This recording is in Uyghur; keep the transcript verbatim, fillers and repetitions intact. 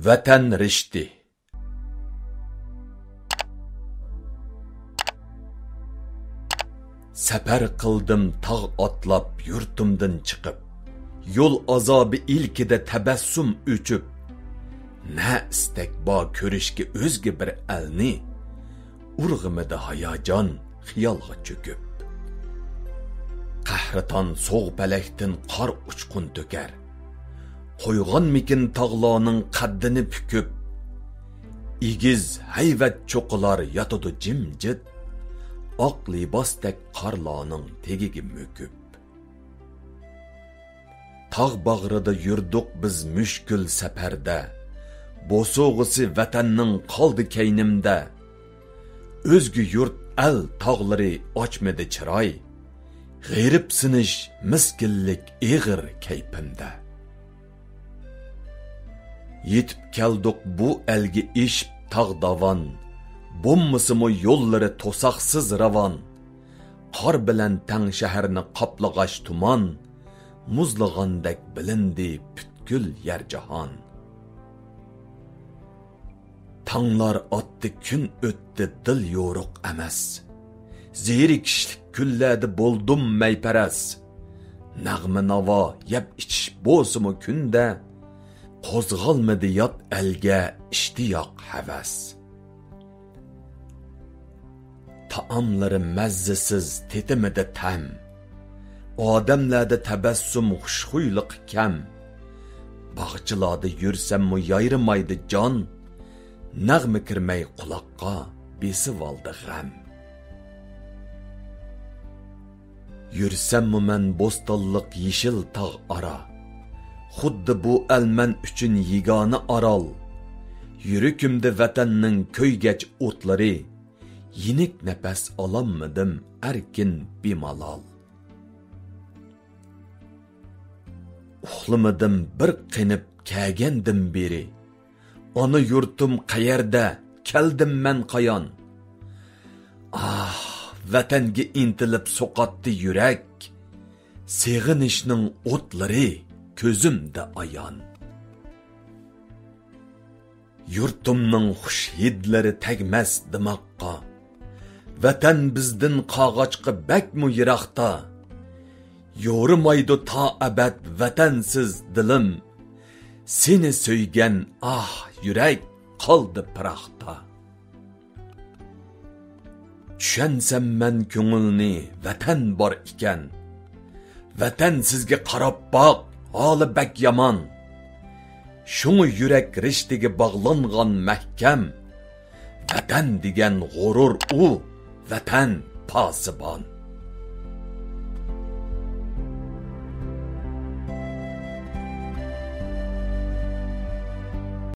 ۋەتەن رىشتى. سەپەر قىلدىم تاغ ئاتلاپ يۇرتۇمدىن چىقىپ، يول ئازابى ئىلكىدە تەبەسسۇم ئۆچۈپ، نە ئىستەك بار كۆرۈشكە ئۆزگە بىر ئەلنى، ئۇرغىمىدى ھاياجان خىيالغا چۆكۈپ. قەھرىتان سوغ پەلەكتىن قار ئۇچقۇن تۆكەر، قويغانمىكىن تاغلارنىڭ قەددىنى پۈكۈپ. ئېگىز ھەيۋەت چوققىلار ياتىدۇ جىمجىت، ئاق لىباستەك قارلارنىڭ تېگىگە مۆكۈپ. تاغ باغرىدا يۈردۇق بىز مۈشكۈل سەپەردە، بوسۇغىسى ۋەتەننىڭ قالدى كەينىمدە. ئۆزگە يۇرت ئەل تاغلىرى ئاچمىدى چىراي، غېرىبسىنىش، مىسكىنلىك ئېغىر كەيپىمدە. يېتىپ كەلدۇق بۇ ئەلگە ئېشىپ تاغ داۋان، بولمىسىمۇ يوللىرى توساقسىز راۋان. قار بىلەن تەڭ شەھەرنى قاپلىغاچ تۇمان، مۇزلىغاندەك بىلىندى پۈتكۈل يەر جاھان. تاڭلار ئاتتى، كۈن ئۆتتى، دىل يورۇق ئەمەس. زېرىكىشلىك كۈنلەردە بولدۇم مەيپەرەس. نەغمە ناۋا، يەپ ئىچىش بولسىمۇ كۈندە، قوزغالمىدى يات ئەلگە ئىشتىياق، ھەۋەس. تائاملىرى مەززىسىز، تېتىمىدى تەم. ئادەملەردە تەبەسسۇم، خۇشخۇيلۇق كەم. باغچىلاردا يۈرسەممۇ يايرىمايدۇ جان. نەغمە كىرمەي قۇلاققا، بېسىۋالدى غەم. يۈرسەممۇ مەن بوستانلىق يېشىل تاغ ئارا، خۇددى بۇ ئەل مەن ئۈچۈن يېگانە ئارال. يۈرىكىمدە ۋەتەننىڭ كۆيگەچ ئوتلىرى، يېنىك نەپەس ئالالمىدىم ئەركىن بىمالال. ئۇخلىمىدىم بىر قېنىپ كەلگەندىن بېرى، ئانا يۇرتۇم قەيەردە، كەلدىم مەن قايان؟ ئاھ، ۋەتەنگە ئىنتىلىپ سوقاتتى يۈرەك، سېغىنىشنىڭ ئوتلىرى كۆزۈمدە ئايان. يۇرتۇمنىڭ خۇش ھىدلىرى تەگمەس دىماققا، ۋەتەن بىزدىن قالغاچقا بەكمۇ يىراقتا. يورۇمايدۇ تا ئەبەد ۋەتەنسىز دىلىم، سېنى سۆيگەن ئاھ يۈرەك قالدى پىراقتا. چۈشەنسەم مەن كۆڭۈلنى، ۋەتەن بار ئىكەن. ۋەتەن سىزگە قاراپ باق، ھالى بەك يامان. شۇڭا يۈرەك رىشتىگە باغلانغان مەھكەم. ۋەتەن دېگەن غۇرۇر ئۇ، ۋەتەن پاسىبان.